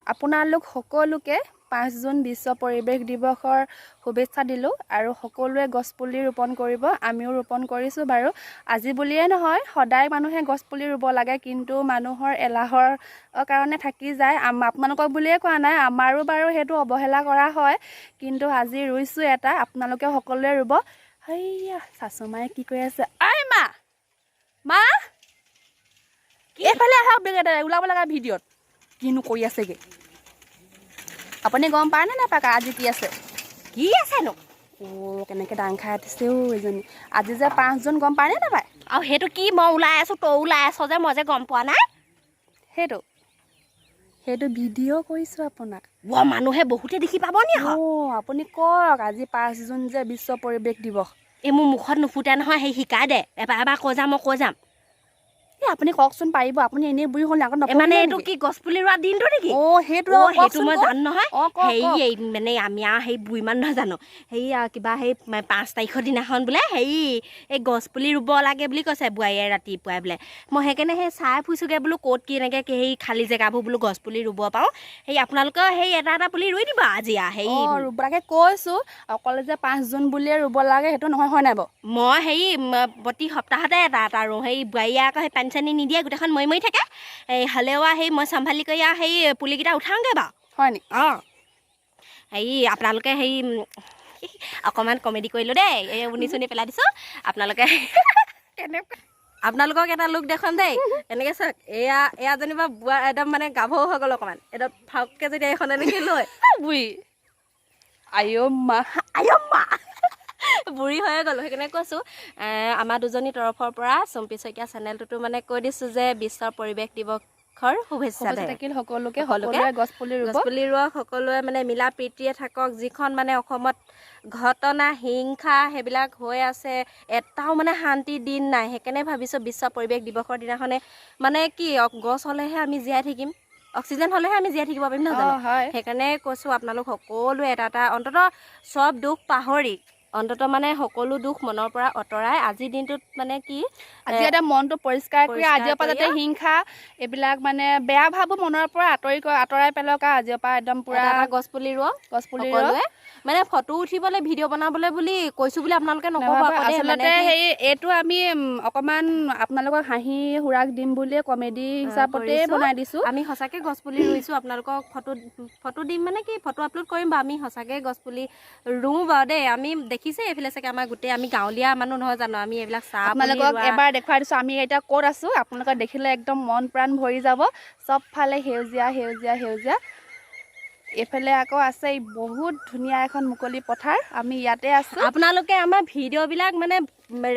আপোনালোক সকলোকে 5 জুন বিশ্ব পৰিৱেশ দিৱসৰ শুভেচ্ছা দিলোঁ আৰু সকলোৱে গছপুলি ৰোপণ কৰিব। আমিও ৰোপণ কৰিছোঁ বাৰু। আজি বুলিয়ে নহয়, সদায় মানুহে গছপুলি ৰুব লাগে, কিন্তু মানুহৰ এলাহৰ কাৰণে থাকি যায়। আপোনালোকক বুলিয়ে কোৱা নাই, আমাৰো বাৰু সেইটো অৱহেলা কৰা হয়। কিন্তু আজি ৰুইছোঁ এটা, আপোনালোকে সকলোৱে ৰুব। হেইয়া, শাশু মায়ে কি কৰি আছে? ঐ মা, মা, এইফালে আহক, বেগ এটা ওলাব লগা ভিডিঅ'ত। কিনো কৰি আছেগৈ? আপুনি গম পায়নে নাপায় আজি কি আছে? কি আছেনো? অ', কেনেকৈ দাং খাই উঠিছে অ' এইজনী। আজি যে 5 জুন, গম পায়নে নাপায়? আৰু সেইটো কি মই ওলাই আছো, তই ওলাই আছ যে, মই যে গম পোৱা নাই। সেইটো ভিডিঅ' কৰিছোঁ আপোনাক। অ', মানুহে বহুতে দেখি পাব নি আকৌ? অ', আপুনি কওক, আজি 5 জুন যে বিশ্ব পৰিৱেশ দিৱস। এই মোৰ মুখত নুফুটে নহয়, সেই শিকাই দে এবাৰ। এবাৰ কৈ যাম, মই কৈ যাম। এই আপুনি কওকচোন, পাৰিব। আপুনি এনেই বুঢ়ী হ'ল আকৌ। এই মানে এইটো কি গছ পুলি ৰোৱা দিনটো নেকি? অ', সেইটো। অ', সেইটো মই জানো নহয়। অ', কওক, হেৰি কওক। এই মানে আমি আৰু সেই বুঢ়ী মানুহ নহয় জানো? হেৰি আৰু কিবা সেই 5 তাৰিখৰ দিনাখন বোলে হেৰি এই গছ পুলি ৰুব লাগে বুলি কৈছে বোৱাৰীয়ে ৰাতিপুৱাই বোলে। মই সেইকাৰণে সেই চাই ফুৰিছোগৈ বোলো, ক'ত কি এনেকৈ সেই খালী জেগাবোৰ বোলো গছ পুলি ৰুব পাৰোঁ। সেই আপোনালোকেও সেই এটা এটা পুলি ৰুই দিব আজি আৰু হেৰি। অ', ৰুব লাগে কৈছোঁ। অকলে যে 5 জুন বুলিয়ে ৰুব লাগে সেইটো নহয়, হয় নাই বাৰু? মই হেৰি প্ৰতি সপ্তাহতে এটা এটা ৰুওঁ। সেই বোৱাৰীয়ে আকৌ সেই পানী চানী নিদিয়ে, গোটেইখন মৰি মৰি থাকে। এই হ'লেও আৰু সেই মই চম্ভালি কৰি আৰু সেই পুলিকেইটা উঠাওঁগৈ বাৰু। হয় নি? অঁ, হেৰি আপোনালোকে হেৰি অকণমান কমেডি কৰিলোঁ দেই, এই উনি চুনি পেলাই দিছোঁ। আপোনালোকে কেনেকুৱা? আপোনালোকক এটা লুক দেখুৱাম দেই। এনেকৈ চাওক, এয়া এয়া যেনিবা বোৱা একদম মানে গাভৰু হৈ গ'ল অকণমান, একদম ফাউককৈ যদি এইখন এনেকৈ লৈ বুঢ়ী, আইঅ' মা। আই মা, বুঢ়ী হৈয়ে গ'লোঁ। সেইকাৰণে কৈছোঁ, আমাৰ দুজনী তৰফৰ পৰা চম্পী শইকীয়া চেনেলটোতো মানে কৈ দিছোঁ যে বিশ্ব পৰিৱেশ দিৱসৰ শুভেচ্ছা শুভেচ্ছা দে। থাকিল সকলোকে। সকলোকে। সকলোৱে গছ পুলি ৰুব। গছপুলি ৰোৱক সকলোৱে, মানে মিলা প্ৰীতিৰে থাকক। যিখন মানে অসমত ঘটনা, হিংসা সেইবিলাক হৈ আছে, এটাও মানে শান্তিৰ দিন নাই। সেইকাৰণে ভাবিছোঁ বিশ্ব পৰিৱেশ দিৱসৰ দিনাখনে মানে কি গছ হ'লেহে আমি জীয়াই থাকিম, অক্সিজেন হ'লেহে আমি জীয়াই থাকিব পাৰিম, নহয় জানো? অ', হয়। সেইকাৰণে কৈছোঁ, আপোনালোক সকলোৱে এটা এটা অন্ততঃ চব দুখ পাহৰি, অন্ততঃ মানে সকলো দুখ মনৰ পৰা আঁতৰাই আজিৰ দিনটোত মানে কি আজি এটা মনটো পৰিষ্কাৰ কৰি পৰিষ্কাৰ আজিৰ পৰা যাতে কৰি হিংসা এইবিলাক মানে বেয়া ভাবো মনৰ পৰা আঁতৰাই পেলাওক আৰু আজিৰ পৰা একদম পুৰা এটা এটা গছ পুলি ৰোৱক। গছ পুলি ৰুৱক। সকলোৱে মানে ফটো উঠিবলৈ, ভিডিঅ' বনাবলৈ বুলি কৈছোঁ বুলি আপোনালোকে নক'ব নাভাবে। আকৌ দেই, মানে আচলতে কি সেই এইটো আমি অকণমান আপোনালোকক হাঁহি সুৰাক দিম বুলিয়ে কমেডি হিচাপতে কৰিছোঁ। বনাই দিছোঁ। আমি সঁচাকৈ গছ পুলি ৰুইছোঁ। আপোনালোকক ফটো ফটো দিম, মানে কি ফটো আপলোড কৰিম বাৰু। আমি সঁচাকৈ গছ পুলি ৰুওঁ বাৰু দেই। আমি দেখিছে এইফালে চাগে আমাৰ গোটেই, আমি গাঁৱলীয়া মানুহ নহয় জানো? আমি এইবিলাক চাহ পুলি আপোনালোকক ৰোৱা। এবাৰ দেখুৱাই দিছোঁ আমি এতিয়া ক'ত আছোঁ। আপোনালোকে দেখিলে একদম মন প্ৰাণ ভৰি যাব। চবফালে সেউজীয়া সেউজীয়া সেউজীয়া। এইফালে আকৌ আছে এই বহুত ধুনীয়া এখন মুকলি পথাৰ। আমি ইয়াতে আছোঁ। আপোনালোকে আমাৰ ভিডিঅ'বিলাক মানে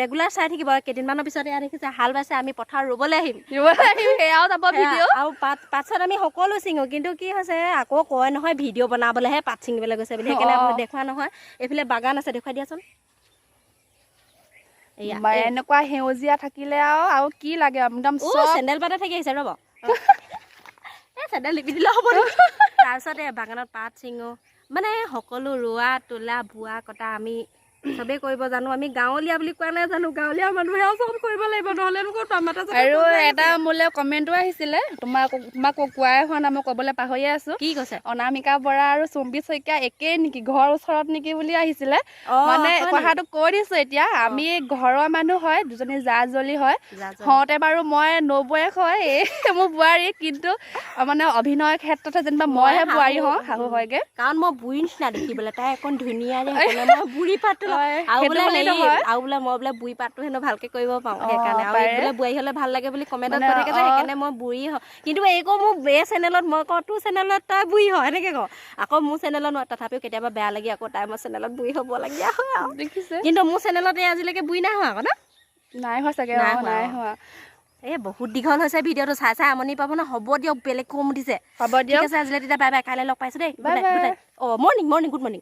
ৰেগুলাৰ চাই থাকিব। কেইদিনমানৰ পিছত এয়া দেখিছে হাল বাইছে, আমি পথাৰ ৰুবলৈ আহিম। ৰুবলৈ আহিম, সেয়াও যাব ভিডিঅ'। আৰু পাত পাত চাত আমি সকলো ছিঙো। কিন্তু কি হৈছে, আকৌ কয় নহয় ভিডিঅ' বনাবলৈহে পাত ছিঙিবলৈ গৈছে বুলি, সেইকাৰণে আপুনি দেখুওৱা নহয়। এইফালে বাগান আছে, দেখুৱাই দিয়াচোন। এয়া, এনেকুৱা সেউজীয়া থাকিলে আৰু কি লাগে একদম। অ' চব চেণ্ডেল পাতে থাকি আহিছে, ৰ'ব। এই চেণ্ডেল নিপিন্ধিলেও হ'ব নেকি? তাৰপিছত এই বাগানত পাত ছিঙো, মানে সকলো ৰোৱা তোলা, বোৱা কটা আমি চবেই কৰিব জানো। আমি গাঁৱলীয়া বুলি কোৱা নাই জানো? গাঁৱলীয়া মানুহে আৰু চব কৰিব লাগিব, নহ'লেনো ক'ত পাম মাথা চাথা আৰু খজুৱাই এটা গৈছে। মোলৈ কমেণ্টো আহিছিলে, তোমাক তোমাক কোৱাই হোৱা নাই, মই ক'বলৈ পাহৰিয়ে আছো। কি কৈছে? অনামিকা বৰা আৰু চুম্পী শইকীয়া একেই নেকি, ঘৰৰ ওচৰত নেকি বুলি আহিছিলে। মানে হয় নেকি? কথাটো কৈ দিছো এতিয়া, আমি ঘৰৰ মানুহ হয়, দুজনী জা জলি হয়। জা-জলি। হওঁতে বাৰু মই নবৌয়েক হয়, এই মোৰ বোৱাৰী, কিন্তু মানে অভিনয়ৰ ক্ষেত্ৰতহে যেনিবা মইহে মই বোৱাৰী শাহু। হওঁ, শাহু হয়গে। কাৰণ মই বুঢ়ী নিচিনা দেখিবলৈ, তাই অকণ ধুনীয়া যে, সেইকাৰণে মই বুঢ়ী পাতটো লওঁ। হয়, আৰু সেইটো বোলে বুলি হেৰি নহয়। আৰু বোলে মই বোলে বুঢ়ী পাতটো হেনো ভালকে কৰিব পাৰোঁ, সেইকাৰণে আৰু পাৰে। এই বোলে বোৱাৰী হ'লে ভাল লাগে বুলি কমেণ্টত মানে কৈ থাকে যে, সেইকাৰণে মই বুঢ়ী হওঁ। কিন্তু এই কওঁ মোৰ এই চেনেলত মই কওঁ, তোৰ চেনেলত তই বুঢ়ী হয় এনেকে কওঁ, আকৌ মোৰ চেনেলত মই তথাপিও কেতিয়াবা বেয়া লাগি আকৌ তাই মোৰ চেনেলত বুঢ়ী হ'ব লগীয়া হয় আৰু। দেখিছে? কিন্তু মোৰ চেনেলত এই আজিলৈকে বুঢ়ী নাই হোৱা আকৌ ন? নাই হোৱা চাগে। নাই হোৱা, নাই অ। হোৱা। এই বহুত দীঘল হৈছে ভিডিঅ'টো, চাই চাই আমনি পাব ন। হ'ব দিয়ক, বেলেগ কম উঠিছে। হ'ব ঠিক দিয়ক। আছে, আজিলৈ তেতিয়া বাই বাই, কাইলৈ লগ পাইছোঁ দেই। Bye good night, good bye. Night. অ', মৰ্ণিং, মৰ্ণিং, গুড মৰ্ণিং।